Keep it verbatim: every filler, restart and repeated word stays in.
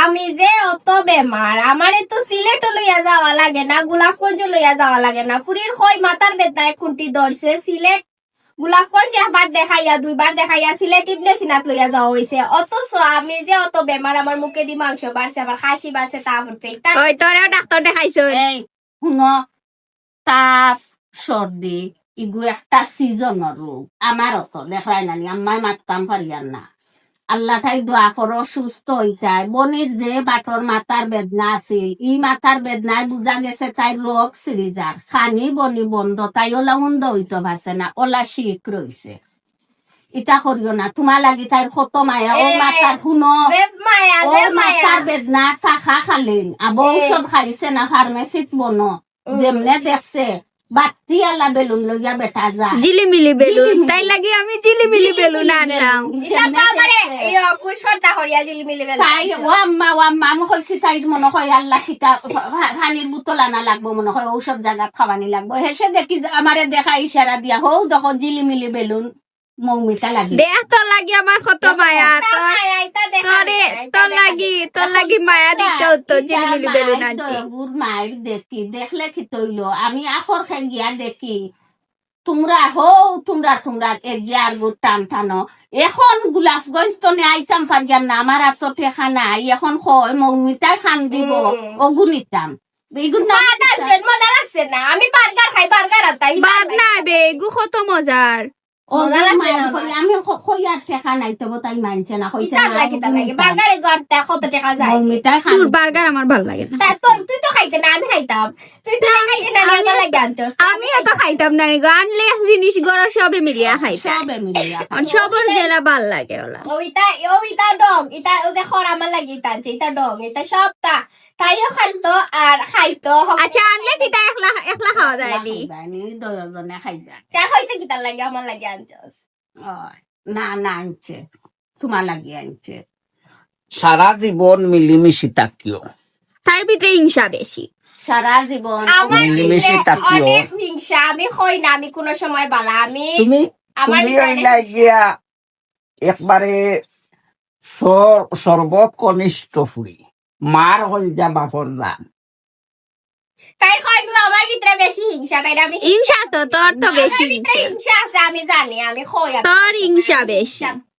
আমি যে অত বেমার, আমারে তো সিলেটও লইয়া যাওয়া লাগে না, গোলাপগঞ্জও লইয়া যাওয়া লাগে না। ফুরির কই মাথার বেদনায় খুন্তি ধরছে, সিলেট গোলাপগঞ্জ একবার দেখাইয়া, দুইবার দেখাইয়া সিলেট ইবনে সিনাত লইয়া যাওয়া অইছে। অথচ আমি যে অত বেমার, আমার মুখেদি মাংস বাড়ছে, আমার খাসি বাড়ছে, তা ফুটছে। ইতা ওই তোরেও ডাক্তার দেখাইছো? এই, হুনো, তাপ, সর্দি, ইগু একটা সিজনর রোগ। আমারও তো দেখরায় নানি, আম্মায় মাততাম পারিয়ার না। আল্লাহ তাই দোয়া করো, সুস্থ অইতায়। বনির যে বাটর মাথার বেদনা আছিল, ই মাথার বেদনায় বুঝা গেছে তাইর রোগ সিরিজার। খানি বনি বন্ধ, তাই ওলা উন্দ অইতো পারছে না, ওলা শিক রইছে। ইতা করিও না, তুমার লাগি তাইর কত মায়া, ও এ, মাথার হুনো, রে মায়া, ও রে মায়া। মাথার বেদনা থাকা খালিন, আবো এ। ঔষধ খাইছে না ফার্মেসিত বনো, উম। যেমনে দেখছে, বাত্তি আলা বেলুন লইয়া বেটা যা। ঝিলিমিলি বেলুন, ঝিলিমিলি। তাই লাগি আমি ঝিলিমিলি ঝিলিমিলি বেলুন বেলুন। আনলাম। ইটা তো আমারে, দেখছে। ইয়ো, কুসর্দা করিয়া ঝিলিমিলি বেলুন তাই আনছো। ও আম্মা, ও আম্মা, আমি কইছি তাইর মনে হয় আল্লাহ কিতা, ফা-, ফা-, পানির বোতল আনা লাগবো মনে হয়, ঔষধ জাগাত খাওয়ানি লাগবো। হেষে দেখি যে আমারে দেখা ইশারা দিয়া, হউ দেখো ঝিলিমিলি বেলুন। মৌমিতা লাগি। দেখ তোর লাগি আমার কত মায়া, ইতা তোর, মায়া, ইতা দেখা তোরে, যায়, ইতা তোর দেখা লাগি, যায়। তোর লাগি মায়া ইতা, দেখতে হতো, ইতা ঝিলিমিলি বেলুন মাইর আনছি। দরগুর মাইর দেখি, দেখলে কি তইল? আমি আখর খাই গিয়া দেখি, তুমরা হউ, তুমরা, তুমরা এগিয়া আর গুড় টান টানো। এখন গোলাপগঞ্জ তো নে আইতাম পারিয়ার না, আমার আর তো টেকা নাই, এখন কয় মৌমিতায় খান দিব, হুম। অগু নিতাম। ইগুর নাম বাদ কিতা? আনছেন, মজা লাগছে না, আমি বার্গার খাই, বার্গার আর তাই বাদ না বে, এগু কত মজার। ও মজা যে লাগছে মায়ের না কই, আমার। আমি ক-, কই আর টেকা নাই, তবু তাই মানছে না, কইছে কিতার না, লাগে, কিতার লাগে? বার্গারে গড়তে কত টেকা যায়? মৌমিতায় খান। তোর বার্গার আমার ভালা লাগে না। তা তো, তুই তো খাইতে না, আমি খাইতাম। তুই তো না, খাইতে না, আমি আমার লাগে আনছস। আমি অত খাইতাম না রে গো, আনলে এক জিনিস গড় সবে মিলিয়া খাইতাম। সবে মিলিয়া খাইতাম। আর সবর যেটা ভালা লাগে ওলা। ও ইতা, ও ইতা ডগ, ইতা ও যে খর আমার লাগি ইতা আনছে, ইতা ডগ, ইতা সবটা। তাইও খাইতো আর খাইতো। আচ্ছা, আনলে কিতা একলা, একলা খাওয়া যায় নি? খাইবা নি, দুইজনে খাইবা। তা খাইতে কিতার লাগে আমার লাগি আনছস? ওই, না, না আনছে, তুমার লাগি আনছে। সারা জীবন মিলিমিশি থাকিও। তার ভিতরে হিংসা বেশি। সারা জীবন আমার মিলিমিশি ভিতরে থাকিও। অনেক হিংসা, আমি কই না, আমি কোনো সময় বালা, আমি তুমি, আমার তুমি ভিতরে অইলা গিয়া একবারে সর-, সর্বকনিষ্ঠ ফুরি, মার হইল যা বাপর দান। তাই কয়, "তুই আমার ভিতরে বেশি হিংসা, তাই না?" আমি হিংসা তো, তোর তো আমার বেশি ভিতরে হিংসা। হিংসা আছে, আমি জানি, আমি কই আর তোর হিংসা বেশি। হিংসা